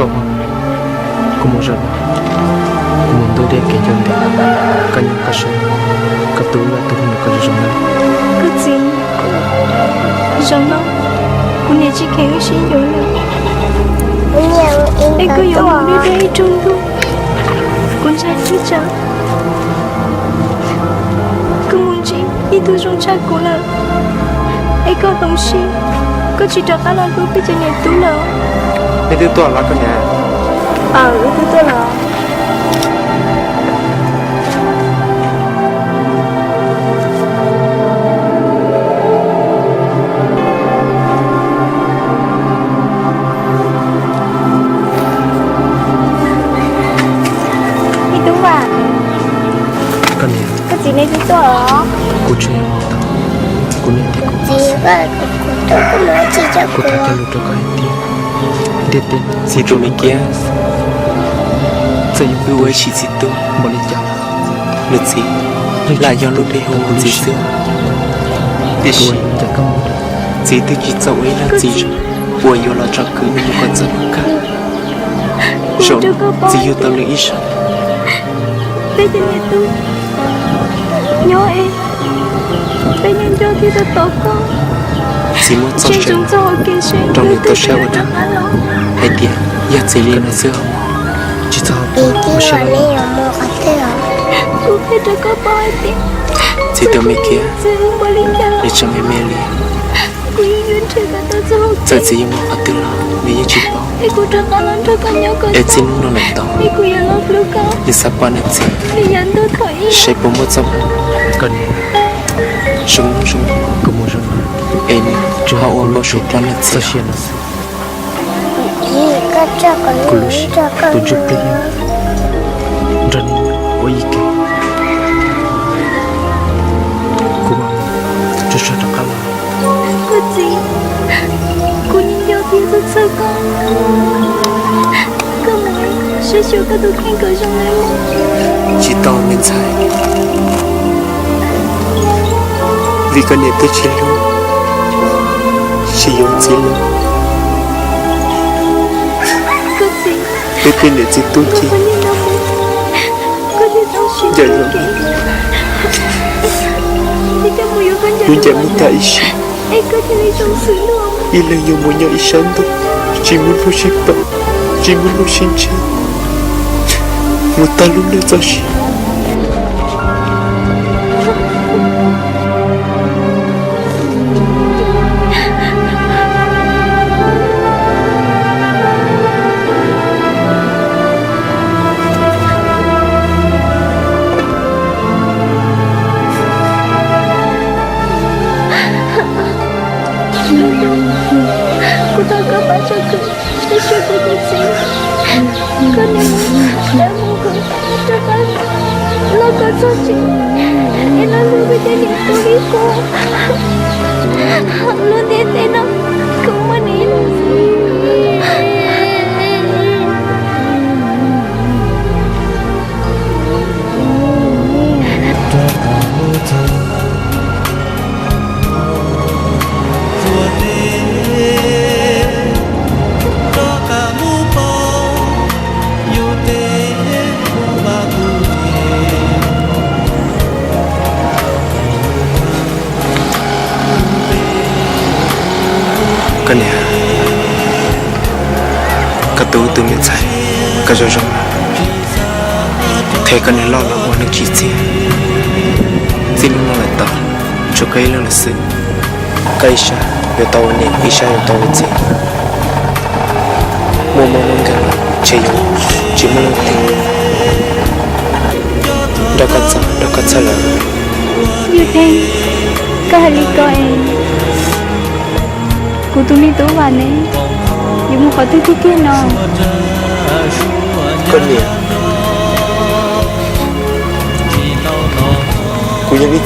Kuv mus zaum no, kuv mus ntuj deb kev cov ntawd, koj nyob koj saib, koj tu wb ob tug me nyuam kom zoo zoo na. Koj txiv, zaum no kuv niam tsis kheev wb sib yuav lawm, es koj yuav mus deb deb ib rooj ntuj, kuv ntshai tsis tsam koj mus ntsib ib tug zoo tshaj kuv lawm, es koj hloov siab, koj tsis rov qab los hlub peb cov niam tub lawm. Nej twb tuaj los koj niam? Aw, wb twb tuaj los. Me tub Vam, koj niam, koj txiv nej twb tuaj los? Kuv tseem mus tau, kuv niam thiab kuv txiv, kuv thov cog lus rau koj hais tias, ntiaj teb txiv tus me kiab, txawm yog wb ua ib sim txiv tub npaum li cas, nws txiv lam yog lub dej hauv kuv txiv xwb. Tiam sis txiv twb tsis txawj ua ib leej txiv zoo uas yuav los tsom kwm nws mus kom txog hnub kawg. Zaum no txiv yug tau nws ib zaug. Peb cov niam tub nyob es peb nyob nco thiab tos tos koj. Txiv muab txoj sia rau nws tau saib ua dab hais tias yog txiv li no xwb os mog. Tsis txhob ua siab lawm. Kuv qhia rau koj paub hais tias txiv tus me kiab, nws tseem me me li, txawm txiv yuav mus qhov twg los nws yeej tsis paub. Es txij hnub no lawm tod, nws xav pom nws txiv, saib puas muaj txoj hmoov zoo zoo, es nws ho ua npau suav pom nws txiv. Kuv lub siab tus ntsuj plig nrog nws ua ib ke. Kuv mam tsuag tsuag rov qab los. Koj txiv, kuv nco thiab txhawj txhawj koj. Koj mus saib xyuas koj tus kheej kom zoo nawb mog. Tsis tau me ntxhais, vim koj niam twb tsis hlub, tsis yuav txiv lawm. Peb tej niam txiv tub ces ncaim los, lub ncaim muaj tag ib sim, ib leeg yuav mus nyob ib sab ntuj, tsis muaj hnub sib pom, tsis muaj hnub sib ntsib, mus tag lub neej txoj sia. Kuv thov koj pab tso kwv, tab sis kuv tus txiv, koj niam mus dab mus kov rov qab los kom txog tsev, es los hlub peb cov niam tub li qub. Lub ntiaj teb no kuv muaj nws ib leeg xwb. Koj niam, koj tu wb tus me ntxhais kom zoo zoo, qhia kom nws loj los ua neej tsim txiaj. Txij hnub no lawm tod, tshuav koj ib leeg lawm xwb. Koj ib sab yuav tau ua niam, ib sab yuav tau ua txiv. Muaj mob muaj nkeeg los ntshe yuav tsis muaj leej twg nrog koj txog nrog koj txhawj lawm. Yus Theej, koj hais li ko es kuv tus me tub Vam ne yuav mus qhov twg tiag tiag no? Koj niam, kuv yog ib